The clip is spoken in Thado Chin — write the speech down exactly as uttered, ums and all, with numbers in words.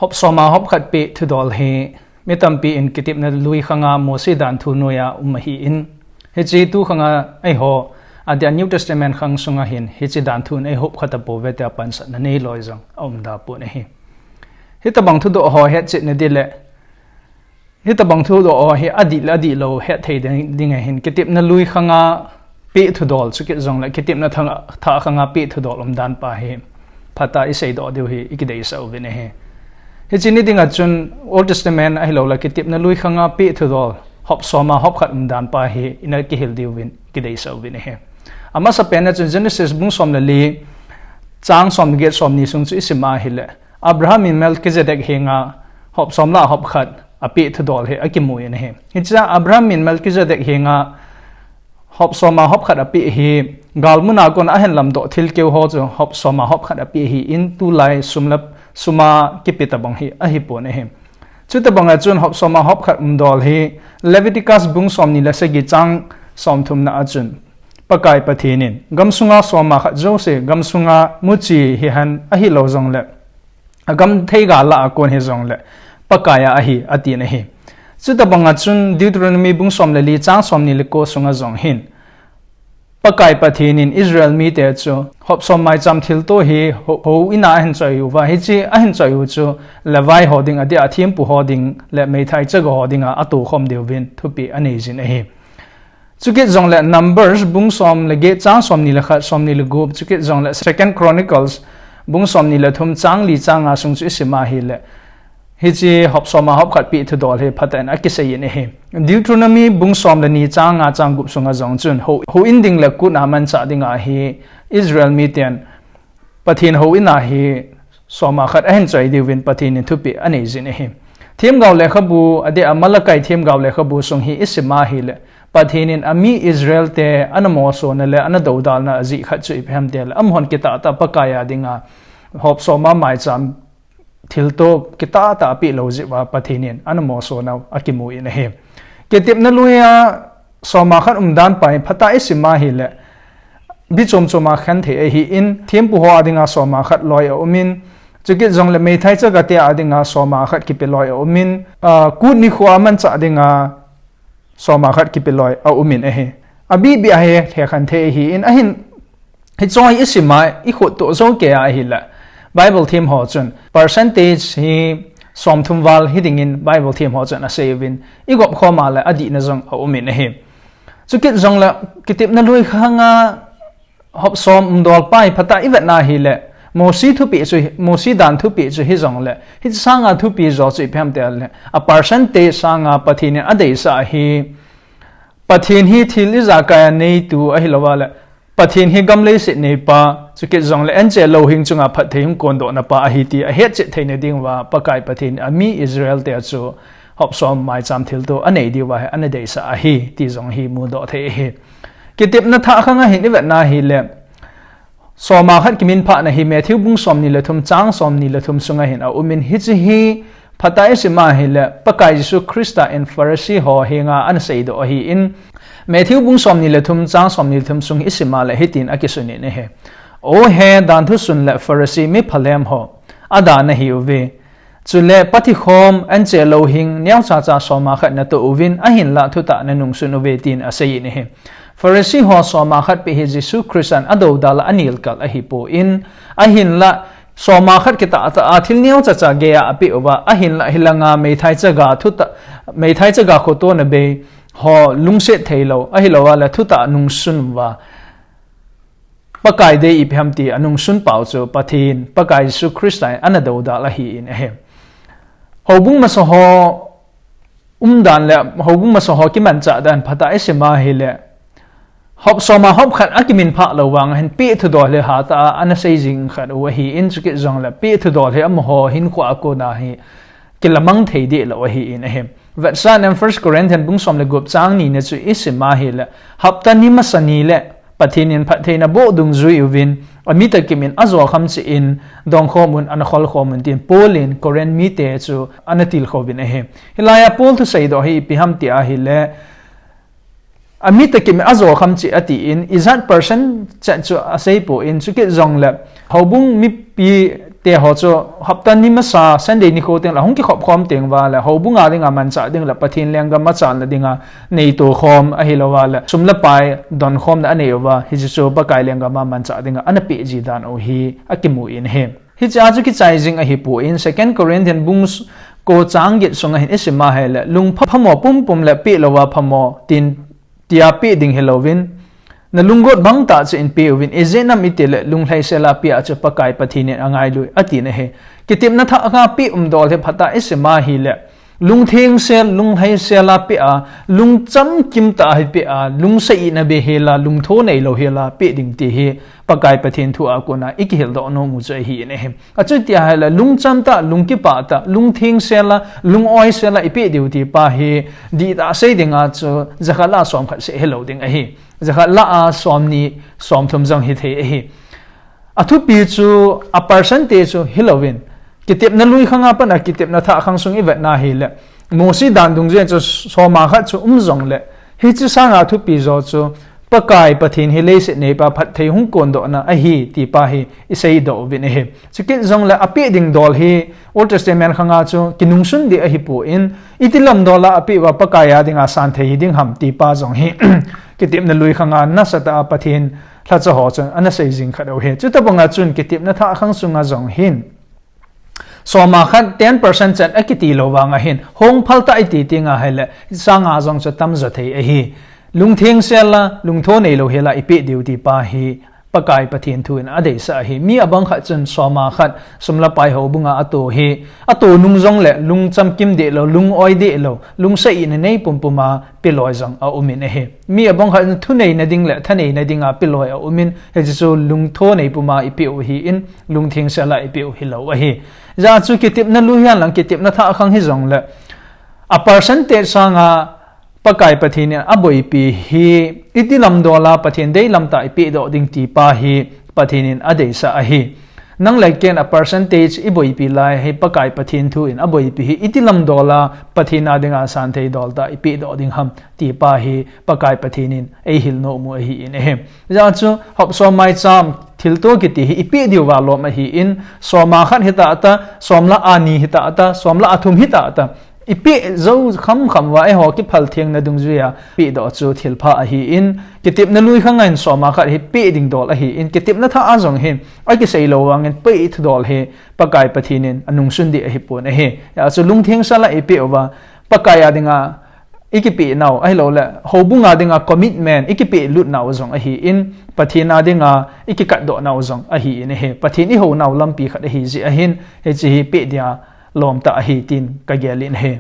Hop soma hop khat peh thudol hi mi tampi in Kitepna lui khanga Mose danthu noiya um ahin, hiche tu khanga eiho, adia New Testament khang sunga hin hiche danthu in eihop khat apouve tia pansatna neilou jong aumda pon ahi. Hitobang thudoh ho hetchetna ding le, hitobang thudoh ho hi adih le adihlou hetthei ding, ding ahin, Kitepna lui khanga peh thudol, chukit jongle Kitepna thah, thah khanga peh thudol umdan pa hi phatah a iseidoh diu hi ikideisah uvin ahi. Hiche ni dinga chun Old Testament ahilouleh Kitepna lui khanga peh thudol hop soma hop khat umdan pa hi ina kihil diuvin kideisah uvin ahi. Amasapen a chun Genesis bung som le li, chang som le get, som ni sung chu isim a ahile, Abraham in Melchizedek henga hop som le hop khat apeh thudol hi akimun ahi. Hichea Abraham in Melchizedek henga hop soma hop khat apeh hi, galmuna kona ahin lamdoh thilkeu ho chu hop soma hop khat apeh ahin, tulai sum le suma kipe tobang hi ahipon ahi. Chutobanga chun hop soma hop khat umdol hi Leviticus bung som ni le sagi chang som thumna a chun Pakai Pathen in, gamsunga soma khat jouse, gamsunga muchi hihen ahilou jongle, agam theiga lah a kon hijongle, Pakai a ahi, atin ahi. Chutobanga chun Deuteronomy bung som le li chang som ni le ko sunga jong hin, Pakai Pathen in Israel mite chu hop som maicham thilto hi hou, houin a ahin choi uva, hiche ahin choi u chu Levi ho ding, adia thempu ho ding le meithai chaga ho dinga atohkhom diuvin thupeh anei jin ahi. Chukit jongle Numbers bung som le get chang som ni le khat, som ni le gup, chukit jongle Second Chronicles bung som ni le thum chang li chang nga sung chu isim a ahile, hiche hop soma hop khat peh thudol hi phatah in akiseiyin ahi. Deuteronomy bung som le ni chang nga chang gup sunga jong chun hou, houin ding le kut a manchah dinga hi Israel miten Pathen houin a hi soma khat ahin choi diuvin Pathen in thupeh anei jin ahi. Themgao lekhabu, adia Malachi themgao lekhabu sung hi isim a ahile, Pathen in ami Israel te ana mosona le ana doudalna ajeh khat chu ipi ham itile, amahon kitah tah Pakai a dinga hop soma maicham thilto kitah tah apeh lou jeh uva Pathen in ana mosona akimun ahi. Kitepna lui a soma khat umdan pa hi phatah a isim a ahile, bi chom chom a khen thei ahin, thempu ho a dinga soma khat loi aumin, chukit jongle meithai chaga te a dinga soma khat kipe loi aumin, ah, kut nikho a manchah dinga soma khat kipe loi aumin ahi. Abih bih a hi lhekhen thei ahin, ahin, hiche hi isim a, ikhut toh jou kei a ahile, Bible them ho chun percentage hi som thum val hidingin Bible them ho chun aseiuvin, igop khom a le adihna jong aumin ahi. Chukit jongle Kitepna lui khanga hop som umdol pa hi phatah a ivet a ahile, Mose thupeh chu, Mose dan thupeh chu hijongle, hiche sanga thupeh jo chu ipi ham itile, a percentage sanga Pathen in adeisah hi, Pathen hi thil ijakai a neitu ahilouva le, Pathen hi gam leiset neipa, chukit jongle anche louhing chunga phatthei hung kondohna pa ahi ti ahetchet theina diuva, Pakai Pathen in ami Israel te chu hop som maicham thilto anei diuva hi ana deisah ahi ti jong hi mudoh thei ahi. Kitepna thah khanga hin ivet a ahile, soma khat kiminphahna hi Matthew bung som ni le thum chang som ni le thum sunga hin aumin, hiche hi phatah a isim a ahile, Pakai Jesu Christa in Pharisee ho henga ana seidoh ahin, Matthew bung som ni le thum chang som ni le thum sung isim a le hitin akisunin ahi. O he danthu sun le Pharisee mi phalem ho, ada nahiuve. Chule pathikhom, anche louhing, neocha cha soma khat natoh uvin, ahinlah thutah nanungsun uve, tin aseiyin ahi. Pharisee ho soma khat peh hi Jesu Christan adoudal a anelkal ahipon, ahinlah soma khat kitah tah a thil neocha cha geiya apeh uva, ahinlah hilanga meithai chaga thutah, meithai chaga khotona bei ho lungset theilou, ahilouva le thutah nungsun uva Pakai dei ipi ham ti anungsun pau chu Pathen, Pakai Jesu Christa in ana doudal ahin ahi. Houbung masa ho umdan le houbung masa ho kimanchah dan phatah a isim a ahile, hop soma hop khat akiminphah lou vang a hin peh thudol hi hatah a ana sei jing khat u ahin, chukit jongle peh thudol hi amaho hinkho a kona hi kilamang thei deh lou ahin ahi. Vetsahnan First Corinthians bung som le gup chang ni na chu isim a ahile, hapta ni masa ni le Pathen in phattheina boh dungjui uvin, ami takim in ajo kham cheh in, dongkhom un, ana kholkhom un, tin Paul in Corinth mite chu ana tilkhouvin ahi. Hilai a Paul thuseidoh hi ipi ham ti ahile, Ami toh kimi ajo kham cheh atin, ijat percent chet chu asei pon, chukit jongle, houbung mipi te ho chu hapta ni masa Sunday nikho teng le hung kikhop khom teng uva le, houbung a dinga manchah ding le Pathen lenggam a chalna dinga neito khom ahilou va le, sum le pai don khomna anei uva, hichu chu Pakai lenggam a manchah dinga ana peh ji dan u hi akimu in ahi. Hiche a chu kichai jing ahipon, Second Corinthians bung s-, ko chang get sunga hin isim a ahile, lung pha-, phamo pumpum le peh louva phamo tin tia peh ding hilouvin, na lunggot bang tah chu in pe uvin, ijeh inem itile lunglhaisel a peh a chu Pakai Pathen in angailui, atin ahi. Kitepna thah khang a peh umdol hi phatah isim a ahile, lungthengsel, lunglhaisel a peh a, lungchamkim tah a hi peh a, lungsa ina be hel a, lungtho neilou hel a peh ding ti hi Pakai Pathen thu a kona ikihil doh nom u chu ahi in ahi. Achuti ahile, lungcham tah, lungkipah tah, lungthengsel a, lungoisel a ipeh diu ti pa hi, dihtah sei dinga chu, jakhat lah a somkhat seh hilou ding ahi. Jakhat lah a somni, somthum jong hithei ahi. Athupi chu, a percentage chu hilouvin, kitepna lui khang a pat a kitepna thah khang sung ivetna ahile, Mosi dan dungjuiya chu som a khat chu um jongle, hiche sanga thupi jo chu, Pakai Pathen hi leiset neipa phatthei hung kondohna ahi ti pa hi isei doh uvin ahi. Chukit jongle apeh ding dol hi Old Testament khang a chu kinungsun ding ahipon, iti lam dol a apeh uva Pakai a dinga santhei hi ding ham ti pa jong hi kitepna lui khang a nasatah a Pathen lhacha ho chun ana sei jing khat u ahi. Chuti banga chun kitepna thah khang sunga jong hin, som a khat ten percent chet akiti lou vang ahin, hung phal tah iti ti nga ahile, sanga jong chu tamjo thei ahi. Lungthengsel a, lungtho neilou hel a ipeh diu ti pa hi, Pakai Pathen thu in adeisah ahi. Mi abang khat chun som a khat, sum le pai houbung a ato hi, ato nung jongle, lungchamkim deh lou, lungoi deh lou, lungsa ina nei pumpum a peloi jong aum in ahi. Mi abang khat in thuneina ding le thaneina dinga peloi aum in, hiche chu lungtho nei puma ipeh u ahin, lungthengsel a ipeh u hilou ahi. Hijeh chun kitepna lui hihen lang kitepna thah khang hijongle, a percentage sanga Pakai Pathen in aboipi hi, iti lam dol a Pathen deilam tah ipeh doh ding ti pa hi Pathen in adeisah ahi. Nang le ken a percentage iboipi lai hi Pakai Pathen thu in aboipi hi, iti lam dol a Pathen a dinga santhei dol tah ipeh doh ding ham ti pa hi Pakai Pathen in eihil nom u ahi in ahi. Hijeh chun hop som mai cham thilto kiti hi ipeh diu va lom ahin, som a khat hita ta, som le a ni hita ta, som le a thum hita ta, ipeh jou kham kham uva eiho kiphal thengna dungjuiya peh doh chu thilpha ahin, kitepna lui khang a hin som a khat hi peh ding dol ahin, kitepna thah a jong hin akisei lou vangin peh thudol hi Pakai Pathen in anungsun ding ahipon ahi. Hijeh chun lungthengsel a ipeh uva, Pakai a dinga ikipeh nau, ahilouleh, houbung a dinga commitment, ikipeh lut nau jong ahin, Pathen a dinga ikikat doh nau jong ahin ahi. Pathen ihou nau lampi khat ahi jeh ahin, hiche hi peh dia lom tah ahi tin kagel in ahi.